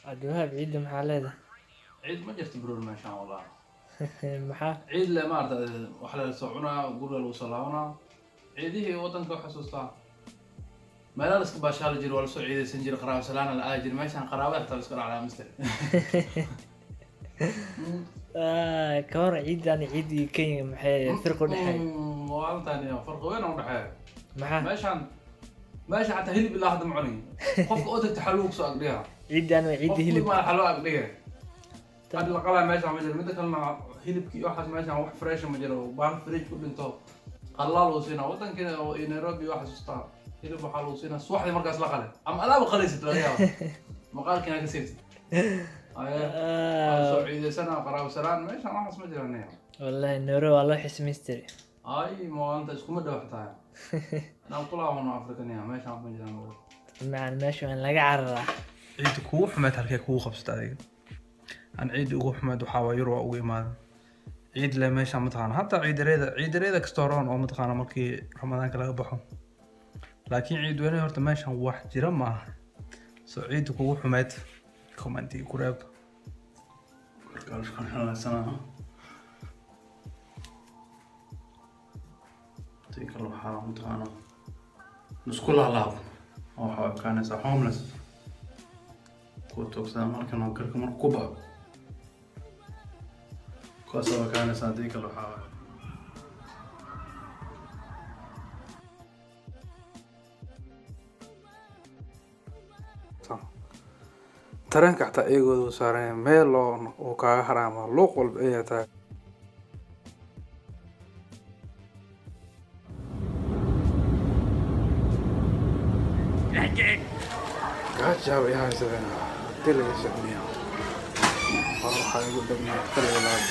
Cabdiwahaab, ciidda maxaa leedahay? Ciid ma jirto bro meeshaan wallahi. Maxaa? Ciid le maarata, wax la soo cunaa, guriga lagu soo laabanaa. Ciidihii wadanka waxaa xasuustaa meelaha la iska baashaali jiro, waa lasoo ciidaysan jiray, qaraabo salaana la aadi jiray. Meeshaan qaraabada xitaa la iska dhacdaa, mister. Ka hor ciidan ciiddii Kenya maxay firq u dhexeeya? Maalintan farqi weyn oo udhexeeya. Maxaa? Meeshaan meesha xataa hilib ilaa hadda ma cunayn. Qofka oo tagta xalwo kusoo agdhiga. Ciidan waa ciidda hilib. Qofku xalwo agdhiga hadda la qalaa meeshaan ma jiro. Midda kalena hilibkii iyo waxaas meeshaan wax fresh ma jiro, baal fridge ku dhinto qalaal uu siinaa. Wadankeena oo iyo Nairobi waxaa xasuustaa hilib waxaa lagu siinaa subaxdii markaas la qalay ama alaaba qalaysid, laga yaaba maqaalkiina ka siibtid. Aye, waa soo ciidaysana, qaraabo salaan, meeshaan waxaas ma jiraan. Wallahi Nairobi waa loo xismaystiri. Ay, maanta iskuma dhow xataa inaan ku laabano Afrikaniya, meeshaan wax ma jiraan. Macaan meesha waa in laga cararaa. Ciidda kugu xumeed halkee kugu qabsata adiga? Aan ciidda ugu xumeed waxaa waa Yurub ugu imaadan ciid le meesha mataqaana, hataa ciidareeda, ciidareeda kastoo roon oo mataqaana markii Ramadaanka laga baxo, laakiin ciid weyne horta meeshan wax jira maaha. So ciidda kugu xumeed commentiga ku reeb. Tii kale waxaa mataqaana isku laalaabo oo waxaa ekaanaysaa homeless kuwa toogsada markan oo garka markuu ku baxo, kuwaasoo ekaanaysaa. Haddii kale waxaa waaye tareenka xataa iyagooda uu saaran yahay meel oo uu kaaga haraama luuq walba ayaa tahay. Gaajaaba i haysadeen hadii laga socniya waxaa igu dhagnaa kaliya laab.